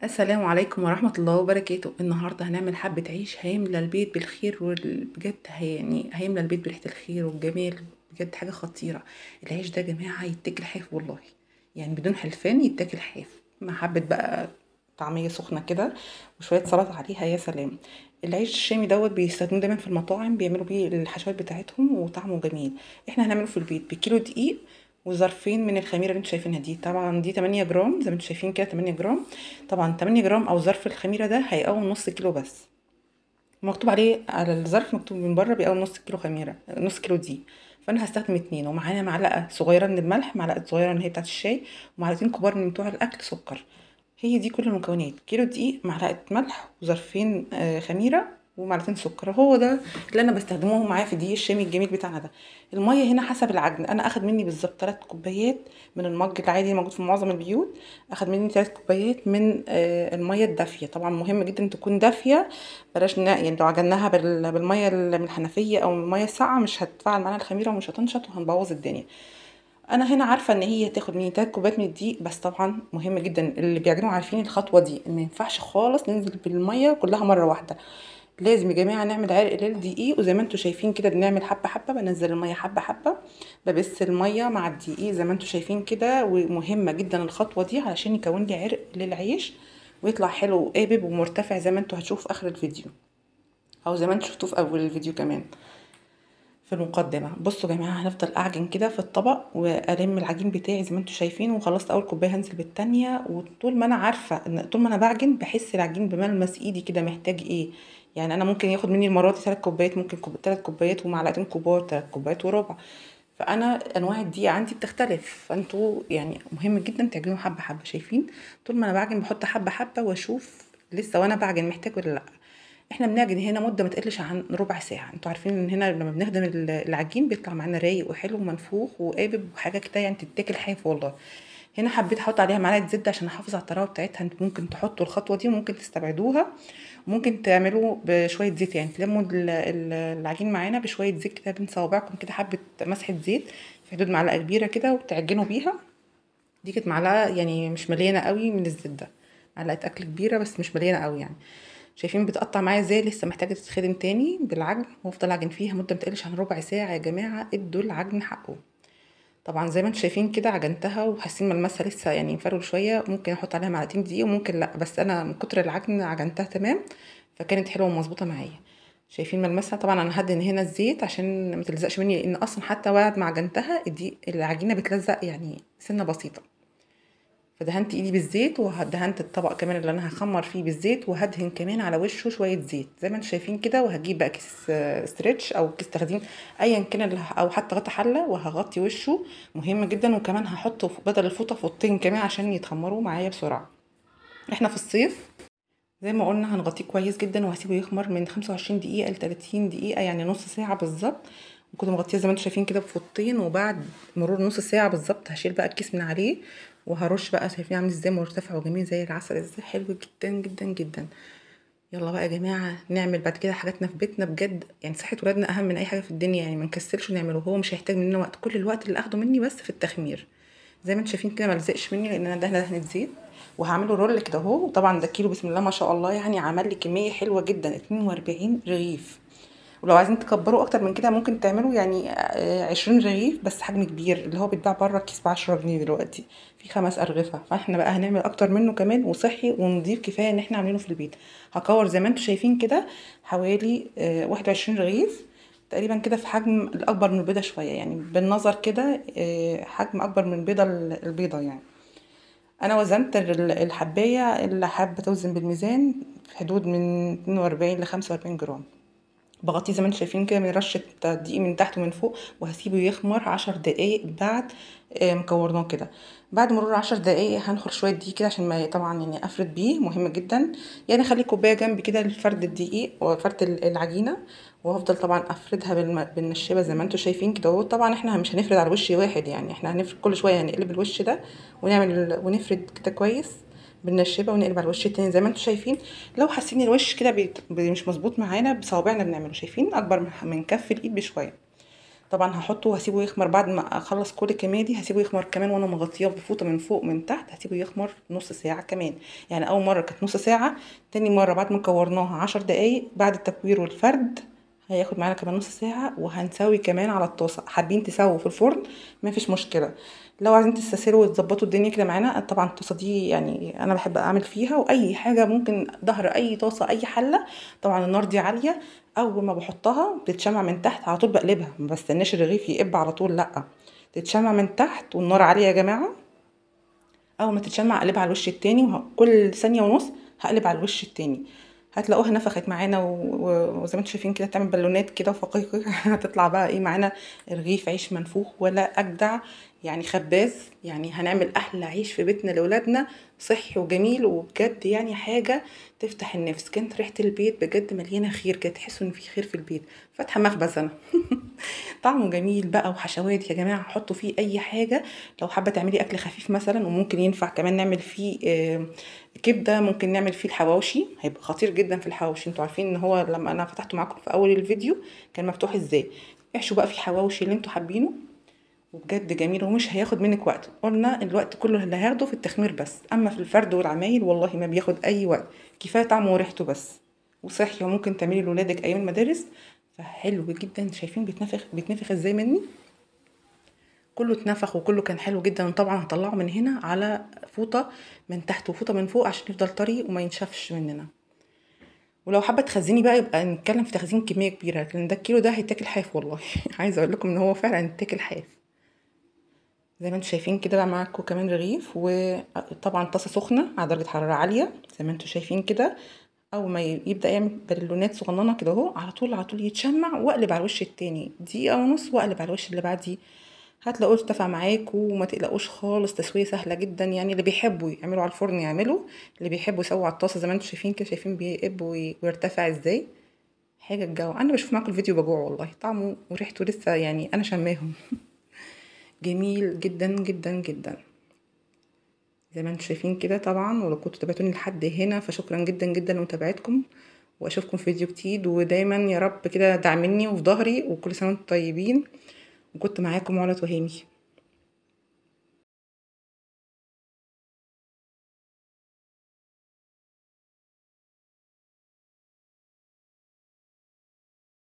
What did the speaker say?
السلام عليكم ورحمة الله وبركاته. النهاردة هنعمل حبة عيش هيملى البيت بالخير، وبجد يعني هيملى البيت بريحة الخير والجمال، بجد حاجة خطيرة. العيش ده يا جماعة يتاكل حاف والله، يعني بدون حلفان يتاكل حاف، مع حبة بقى طعمية سخنة كده وشوية سلطة عليها، يا سلام. العيش الشامي دوت بيستخدموه دايما في المطاعم، بيعملوا بيه الحشوات بتاعتهم وطعمه جميل. احنا هنعمله في البيت بكيلو دقيق وظرفين من الخميره اللي انتوا شايفينها دي، طبعا دي 8 جرام زي ما انتوا شايفين كده، 8 جرام. طبعا 8 جرام او ظرف الخميره ده هيقوم نص كيلو بس، مكتوب عليه على الظرف، مكتوب من بره بيقوم نص كيلو خميره، نص كيلو دقيق. فانا هستخدم 2، ومعانا معلقه صغيرة من الملح، معلقه صغيرة من هي بتاعه الشاي، ومعلقتين كبار من بتوع الاكل سكر. هي دي كل المكونات: كيلو دقيق، معلقه ملح، وظرفين خميره، ومعلقتين سكر. هو ده اللي انا بستخدمه معايا في دقيق الشامي الجميل بتاعنا ده. المية هنا حسب العجن، انا اخد مني بالظبط 3 كوبايات من المج العادي الموجود في معظم البيوت، اخد مني 3 كوبايات من المية الدافيه. طبعا مهم جدا تكون دافيه، بلاش يعني لو عجناها بالمية من الحنفية او المية الساقعه مش هتفعل معانا الخميره ومش هتنشط وهنبوظ الدنيا. انا هنا عارفه ان هي تاخد مني 3 كوبايات من الدقيق بس. طبعا مهم جدا اللي بيعجنوا عارفين الخطوة دي، ما ينفعش خالص ننزل بالمية كلها مرة واحدة، لازم يا جماعة نعمل عرق للدقيق. وزي ما انتم شايفين كده بنعمل حبه حبه، بنزل المية حبه حبه، ببس المية مع الدقيق زي ما انتم شايفين كده. ومهمة جدا الخطوة دي علشان يكون لي عرق للعيش ويطلع حلو وقابب ومرتفع زي ما انتم هتشوفوا في اخر الفيديو، او زي ما انتم شفتوه في اول الفيديو كمان في المقدمة. بصوا يا جماعة هنفضل اعجن كده في الطبق والم العجين بتاعي زي ما انتم شايفين، وخلصت اول كوباية هنزل بالثانية. وطول ما انا عارفه ان طول ما انا بعجن بحس العجين بملمس ايدي كده محتاج ايه، يعني انا ممكن ياخد مني المرة دي 3 كوبايات، ممكن 3 كوبايات ومعلقتين كبار، 3 كوبايات وربع. فانا انواع الدقيق عندي بتختلف، فانتوا يعني مهم جدا تعجنوا حبه حبه. شايفين طول ما انا بعجن بحط حبه حبه واشوف لسه وانا بعجن محتاج ولا لا. احنا بنعجن هنا مده ما تقلش عن ربع ساعة. انتوا عارفين ان هنا لما بنخدم العجين بيطلع معانا رايق وحلو ومنفوخ وقابب وحاجه كده يعني تتاكل حاف والله. هنا حبيت احط عليها معلقه زبدة عشان احافظ على الطراوه بتاعتها. انتوا ممكن تحطوا الخطوة دي وممكن تستبعدوها، ممكن تعملوا بشوية زيت، يعني تلموا العجين معانا بشوية زيت كده بين صوابعكم كده، حبه مسحه زيت في حدود معلقه كبيرة كده وتعجنوا بيها. دي كانت معلقه يعني مش مليانة قوي من الزبدة، معلقه اكل كبيرة بس مش مليانة قوي يعني. شايفين بتقطع معايا ازاي، لسه محتاجه تتخدم تاني بالعجن، وافضل اعجن فيها مده ما تقلش عن ربع ساعة يا جماعة. ادوا العجن حقه. طبعا زي ما انتم شايفين كده عجنتها وحاسين ملمسها لسه يعني مفرول شوية، ممكن احط عليها معلقتين دقيق وممكن لا، بس انا من كتر العجن عجنتها تمام، فكانت حلوة ومظبوطه معايا. شايفين ملمسها. طبعا انا هدهن هنا الزيت عشان ما تلزقش مني، لان اصلا حتى بعد ما عجنتها دي العجينة بتلزق يعني سنة بسيطة. فدهنت ايدي بالزيت، وهدهنت الطبق كمان اللي انا هخمر فيه بالزيت، وهدهن كمان على وشه شوية زيت زي ما انتم شايفين كده. وهجيب بقى كيس stretch او كيس تخزين ايا كان، او حتى غطا حله، وهغطي وشه، مهم جدا. وكمان هحطه بدل الفوطه فوطتين كمان عشان يتخمروا معايا بسرعة. احنا في الصيف زي ما قلنا هنغطيه كويس جدا، وهسيبه يخمر من 25 دقيقة ل 30 دقيقة، يعني نص ساعة بالظبط. وكنت مغطيه زي ما انتم شايفين كده بفوطتين، وبعد مرور نص ساعة بالظبط هشيل بقى الكيس من عليه وهرش بقى. شايفين عامل ازاي، مرتفع وجميل زي العسل ازاي، حلو جدا جدا جدا. يلا بقى يا جماعة نعمل بعد كده حاجاتنا في بيتنا بجد، يعني صحة ولادنا اهم من اي حاجة في الدنيا، يعني ما نكسلش ونعمله. هو مش هيحتاج مننا وقت، كل الوقت اللي اخده مني بس في التخمير. زي ما انتم شايفين كده ما لزقش مني لان انا دهنه دهنه زيت، وهعمله roll كده اهو. وطبعا ده كيلو بسم الله ما شاء الله، يعني عمل لي كمية حلوة جدا، 42 رغيف. ولو عايزين تكبروا اكتر من كده ممكن تعملوا يعني 20 رغيف، بس حجم كبير اللي هو بيتباع بره الكيس ب 10 جنيه دلوقتي في 5 ارغفه. فاحنا بقى هنعمل اكتر منه كمان، وصحي ونضيف كفاية ان احنا عاملينه في البيت. هكور زي ما انتم شايفين كده حوالي 21 رغيف تقريبا كده، في حجم الاكبر من البيضة شوية، يعني بالنظر كده حجم اكبر من بيضة البيضة يعني. انا وزنت الحبايه اللي حابة توزن بالميزان في حدود من 42 ل 45 جرام. بغطيه زي ما انتم شايفين كده من رشه دقيق من تحت ومن فوق، وهسيبه يخمر 10 دقايق بعد مكورناه كده. بعد مرور 10 دقايق هنخر شوية دقيق كده عشان ما طبعا يعني افرد بيه، مهم جدا. يعني اخلي كوباية جنبي كده لفرد الدقيق وفرد العجينة، وهفضل طبعا افردها بالنشابه زي ما انتم شايفين كده. طبعا احنا مش هنفرد على وش واحد، يعني احنا هنفرد كل شوية، هنقلب الوش ده ونعمل ونفرد كده كويس بالنشابه، ونقلب على الوش التاني زي ما انتم شايفين. لو حاسين الوش كده مش مظبوط معانا بصوابعنا بنعمله، شايفين اكبر من كف الايد بشوية. طبعا هحطه وهسيبه يخمر بعد ما اخلص كل الكمية دي، هسيبه يخمر كمان وانا مغطياه بفوطه من فوق من تحت، هسيبه يخمر نص ساعة كمان. يعني اول مرة كانت نص ساعة، تاني مرة بعد ما كورناها 10 دقايق بعد التكوير والفرد هياخد معانا كمان نص ساعة. وهنسوي كمان على الطاسه، حابين تسووا في الفرن ما فيش مشكلة، لو عايزين تستسهلوا وتظبطوا الدنيا كده معانا. طبعا الطاسه دي يعني انا بحب اعمل فيها، واي حاجة ممكن ظهر اي طاسه اي حله. طبعا النار دي عالية، اول ما بحطها بتتشمع من تحت على طول بقلبها، ما بستناش الرغيف يقب على طول، لا تتشمع من تحت والنار عالية يا جماعة. اول ما تتشمع اقلبها على الوش التاني، وكل ثانية ونص هقلب على الوش التاني. هتلاقوها نفخت معانا وزي ما انتم شايفين كده تعمل بالونات كده وفقيقه. هتطلع بقى ايه معانا رغيف عيش منفوخ ولا اجدع يعني خباز. يعني هنعمل احلى عيش في بيتنا لاولادنا، صحي وجميل وبجد يعني حاجة تفتح النفس. كانت ريحه البيت بجد مليانة خير كده، تحسوا ان في خير في البيت، فاتحة مخبز انا. طعمه جميل بقى وحشوات يا جماعة، حطوا فيه اي حاجة. لو حابة تعملي اكل خفيف مثلا، وممكن ينفع كمان نعمل فيه كبده، ممكن نعمل فيه الحواوشي، هيبقى خطير جدا في الحواوشي. انتوا عارفين ان هو لما انا فتحته معاكم في اول الفيديو كان مفتوح ازاي. احشوا بقى فيه حواوشي اللي انتوا حابينه، وبجد جميل ومش هياخد منك وقت. قلنا الوقت كله اللي هياخده في التخمير بس، اما في الفرد والعمايل والله ما بياخد اي وقت، كفاية طعمه وريحته بس، وصحي، وممكن تعملي لولادك ايام المدارس. فحلو جدا. شايفين بيتنفخ ازاي مني، كله اتنفخ وكله كان حلو جدا. طبعا هطلعه من هنا على فوطه من تحت وفوطه من فوق عشان يفضل طري وما ينشفش مننا. ولو حابة تخزني بقى يبقى نتكلم في تخزين كمية كبيرة، لان ده الكيلو ده هيتاكل حاف والله. عايزه اقول لكم ان هو فعلا يتاكل حاف. زي ما انتم شايفين كده بقى معاكم كمان رغيف، وطبعا طاسه سخنة على درجه حرارة عالية زي ما انتم شايفين كده. اول ما يبدا يعمل بالونات صغننه كده اهو، على طول على طول يتشمع، واقلب على الوش التاني دقيقة ونص، واقلب على الوش اللي بعديه. هتلاقوه ارتفع معاكم وما تقلقوش خالص، تسويه سهلة جدا. يعني اللي بيحبوا يعملوا على الفرن يعملوا، اللي بيحبوا يسووا على الطاسه زي ما انتم شايفين كده، شايفين بيقب ويرتفع ازاي. حاجة الجو، انا بشوف معاكم الفيديو بجوع والله، طعمه وريحته لسه يعني انا شماهم. جميل جدا جدا جدا زي ما انتم شايفين كده. طبعا ولو كنتوا تابعتوني لحد هنا فشكرا جدا جدا لمتابعتكم، واشوفكم في فيديو جديد. ودايما يا رب كده دعمني وفي ظهري، وكل سنة وانتم طيبين. وكنت معاكم علا تهامي.